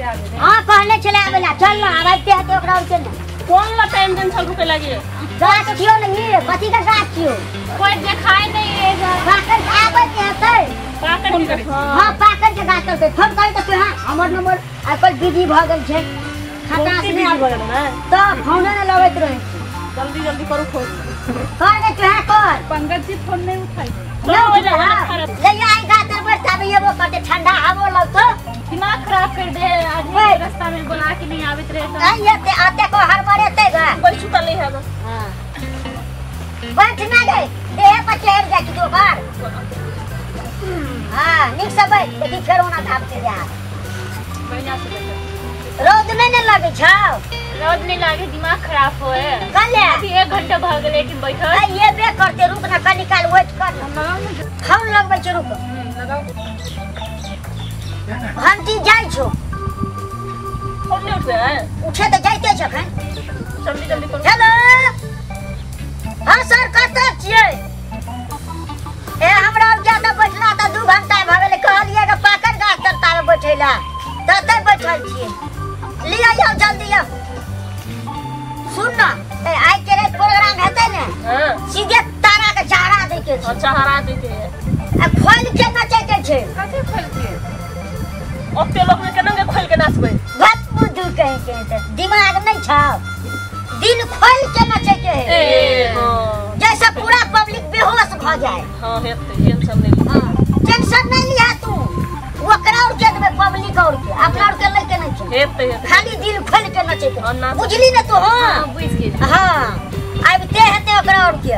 हां कहने छले आबेला चल ना आबते हेतै ओकरा उठे ना कोन ला टाइम देन छल रुके लागी गाछ छियो नहीं कथी का गाछ छियो कोई देखाय नहीं है पाकड़ आबत हेतै पाकड़ की करै हां पाकड़ के गाछ चलतै फोन करै त हां हमर नंबर आइ बिजी भ गेल छै खटास नहीं आबि गेल ने त फोन ने लगैत रहै जल्दी जल्दी करू फोन कर दे तू हां कर पंकज जी फोन नहीं उठाई ले आई गाछ पर बैठ एबो करते ठंडा हवो लगतो दिमाग खराब कर दे आदमी रास्ता में बुला के नहीं आवित रहे नहीं एते आते को हर बार एते गा बैठू त नहीं है हां बैठ ना गए देह पर चढ़ जा की दोबार हां निक से बैठ देखी फेर ओना धाप के जा बढ़िया से बैठ रौद नहीं ने लगे छौ रौद नहीं लागे दिमाग खराब होए कल अभी 1 घंटा भ गेलै कि बैठल ये बे करते रुक ना कनी काल वेट कर फोन लगबै छै रुक लगाओ घंटी जाइ छौ फोन नहीं उठे है उठे त जाइते छ अखन जल्दी जल्दी करू हेलो हां सर कतऽ छियै ए हमरा और ज्यादा बैठला त 2 घंटा भ गेलै कहलियै के पाकड़ गाछ तर तारे बैठैला तते बैठल छियै लिया जाओ जल्दी आओ सुन ना ए आई के रात प्रोग्राम हेतै ने हां सीधे तारा के चहरा दै के छै चहरा दै के आ खोल के नचै के छै कथि खोल के ओते लोग में केना के खोल के नाचबै बात बुद्धू कहे के त दिमाग नहीं छौ दिल खोल के नचै के है ए हां जैसे पूरा पब्लिक बेहोश भ जाए हां हेतै टेंशन नहीं हां टेंशन नहीं लिया तू ओकरा और के देबै पब्लिक और के अपना और के लइके नहीं छै हेतै हेतै खाली दिल खोल के नचै के बुझली ने तू हां हां बुझ गेली हां आबिते हेतै ओकरा और के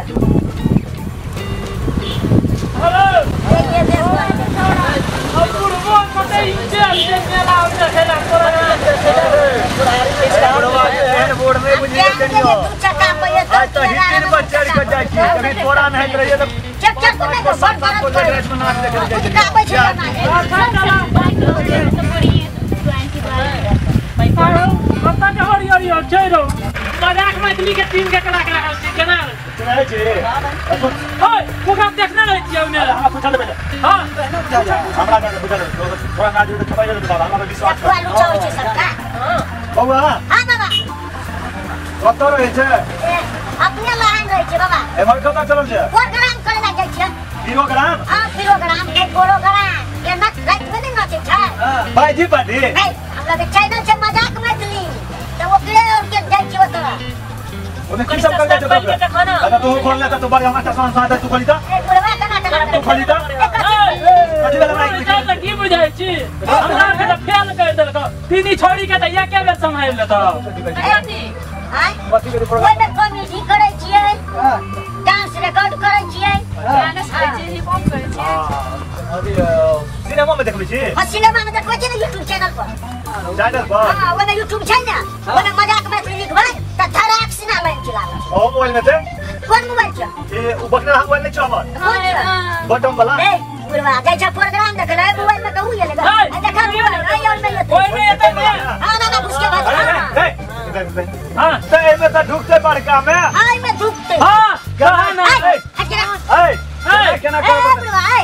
हेलो ये देखो अब बुढ़बो कतै चल जे मेला देखेला तोरा बुढ़वा एहन बोर्ड में बुझिए कनियो दू चक्का पे आज तो हिटिन पर चढ़ के जाइ छी कभी तोरा नहीं रहिए त चक चक को नहीं फोन करत को ड्रेस में नाच देखे कुछ काबै छै ना कत्ता के हरियर छै रौ मजाक मैथिली के टीम के कलाकार छी केना रहै छी ओए ओकरा देखने रहै छियै ओने हमरा पूछल पहिले हां हमरा जाने पूछल थोड़ा नाच त खबाइ गेल बाबा हमरा विश्वास कर लुचाउ छै सबका बौआ हां बाबा कतऽ रहै छै अपने लाइन रहै छै बाबा एमहर कतऽ चलल छै प्रोग्राम करे ला जाइ छै प्रोग्राम हां प्रोग्राम के प्रोग्राम के नच रात में नहीं नचै छै भाईजी पाटी नहीं हमरा के चैनल छै मजाक मैथिली त ओकरे और के जाइ छै ओतऽ ओने की सब कर जाइ छै अच्छा तू खोल ले त तू बड़ हमरा चश्मा साथ तू खोली त ए बुढ़वा केना केना तू खोली त कथि वाला माइक त की बुझाइ छी हमरा के त फेल कर देलक तीनी छोड़ी के त एके बेर सम्हारि लेतौ हां कथि के प्रोग्राम ओइ में कॉमेडी करै छियै डांस रिकॉर्ड करै छियै डांस करै छियै हिप हॉप करै छियै अभी सिनेमा में देखबै छी हां सिनेमा में देखबै छी ने यूट्यूब चैनल पर चैनल पर हां ओने यूट्यूब छै ने ओने मजाक मैथिली लिखबै त धराक सिना लाइन चलाबै ओ मोबाइल में छै कोन मोबाइल छै ए उ बकरा मोबाइल नै छै हमर बटन वाला ए बुढ़वा जाइ छै प्रोग्राम देखलै मोबाइल में कहू ये लेगा देखा मोबाइल आई और में कोई नहीं एतै ने हां ना ना घुस के बात ए हां त एमे त ढुकतै बड़का में हां एमे ढुकतै हां कहा ना ए ए केना ए बुढ़वा ए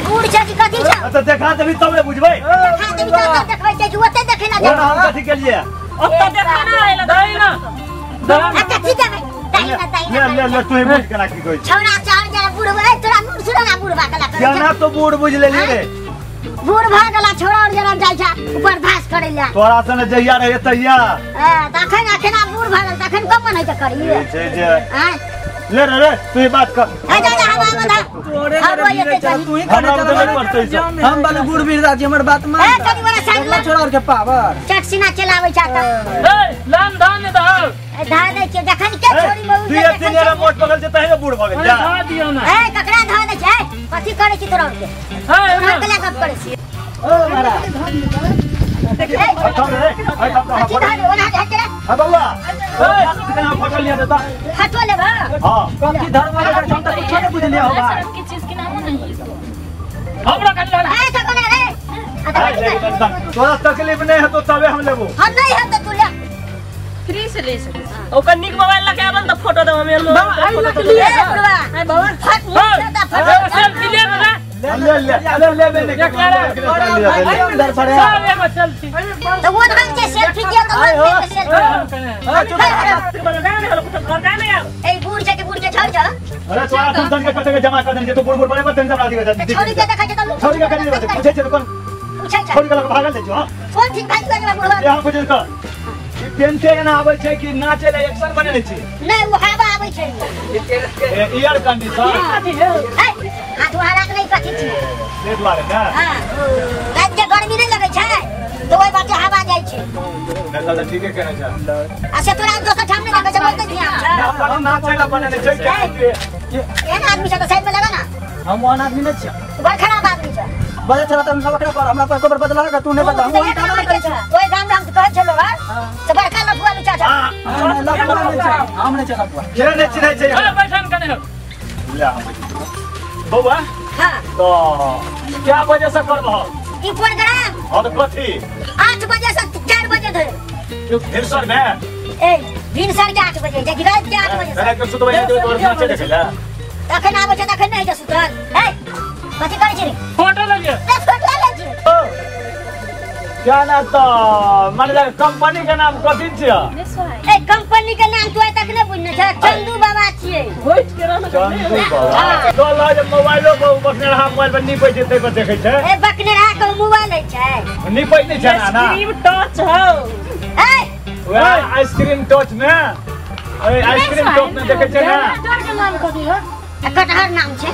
बूढ़ छै कि कथि छै त देखा देबी तब ने बुझबै देखा देबी तब देखबै छै ओते देखै ला ओना हम कथि के लिए ओते देखा ना आइला दही ना आ कथि देबै दही ना दही ले ले ले तू ही बुझ केना की कहै छौड़ा चढ़ जा बुढ़वा ए तोरा नूर सुरा ना बुढ़वा कला कर केना तो बूढ़ बुझ लेली रे बूढ़ भ गेला छौड़ा और जरा जाइ छै ऊपर धास करै ला तोरा सने जहिया रहे तहिया ए तखन अखन बूढ़ भ गेल तखन कम मन है त करिए छै जे हां ले रे रे तू ही बात कर ए जा जा हम आबा तोरे तू ही हमरा नहीं पड़तै हम बालू बूढ़ बिरदा जी हमर बात मान ए कनी वाला साइड ला छोड़ा और के पावर टैक्सी ना चलाबै छ त ए लाम धान ने दह ए धा दै छै जखन के छोड़ी मऊ तू ये तीन जरा मोट पकड़ जे तहे बूढ़ भ गेल जा धा दियो ना ए ककरा धा दै छै कथि करै छी तोरा और के ए तोरा के गप करै छी ओ महाराज थम रे ए थम कथि धा दे ओना हट रे हां बौआ ए फोटो लिया देता फोटो लेबा हां कथि धर्म वाला हम त कुछ नहीं बुझलिए होगा शर्म की चीज के नामो नहीं हमरा कनी ए त कोना रे तोरा तकलीफ नहीं है तो तबे हम लेबो हम नहीं है तो तू ले फ्री से ले सके ओकर निक मोबाइल लके आबन त फोटो दे हम बाबा आई लक लिए ए बुढ़वा ए बाबा फट मुंह से त फट सेल्फी ले ना ले ले ले ले ले सब एगो सेल्फी तो वो ढंग से सेल्फी दिया तो वो सेल्फी। हां चुप। ए बूढ़ छै के बूढ़ के छोड़ जा। अरे तो आप धन के कते जमा कर देने तो बूढ़ बूढ़ बड़े मत टेंशन ला दिए। छोड़ी के देखै छै त छोड़ी के करी दे पूछे छै कोन पूछै छै छोड़ी के लग भागल छै। हां कोन ठीक भाग गेल बुढ़वा यहां पूछे का ई पेंटे एना आबै छै कि नाचे ले एक्शन बनेने छै? नै ओ हवा आबै छै। एयर कंडीशन कथी है? ए हाथ वहां राख नहीं कथी छी से दुआरे ना। हां रात के गर्मी नै लगै छै तो ओइ बाटे हवा जाइ छै। नै त ठीके कहै छै। आ से तोरा दोसर ठाम नै लगै छै बोलते ध्यान छै। हम नाचे ला बनेने छै। एहन आदमी छै त साइड में लगा ना। हम ओहन आदमी नै छियै। बड़ खराब आदमी छै। बजे छला त हम सब ओकरा पर हमरा पर कोबर बदला के तू नै बदला। हम ओहन काम नै करै छी। ओइ गाम में हम कहै छलो हां से बड़का लफुआ लुचा छै। लफुआ नै छै, हम नै छै लफुआ। के नै चिन्है छै? अरे बैठन कने हो। ले बौआ। हां तो क्या बजे से करबह ई प्रोग्राम? हां त कथी 8 बजे से 4 बजे धरि। भिनसर में? ए भिनसर के 8 बजे जे रात के 8 बजे से। रात के सुतबै नै तोर नाचे देखै ला। तखन आबै छै तखन नै छै सुतल। ए कथी करै छी रे? फोटो ले लिअ। ए फोटो ले छी। क्या ना तो माने कंपनी के नाम कथी छियै? ए कंपनी के नाम तो आइ तक नै बुझने छै। चंदू बाबा छियै। होइत के रहल चंदू बाबा। तो ला जे मोबाइलो पर बकने रहा मोबाइल पर निपै छै तै पर देखै छै। ए बकने रहा के मोबाइल है छै। निपै नै छै ना। आइसक्रीम टच हौ। ए वह आइसक्रीम टच में ए आइसक्रीम टच में देखै छै ना। डर के नाम कथी है? कटहर नाम छै।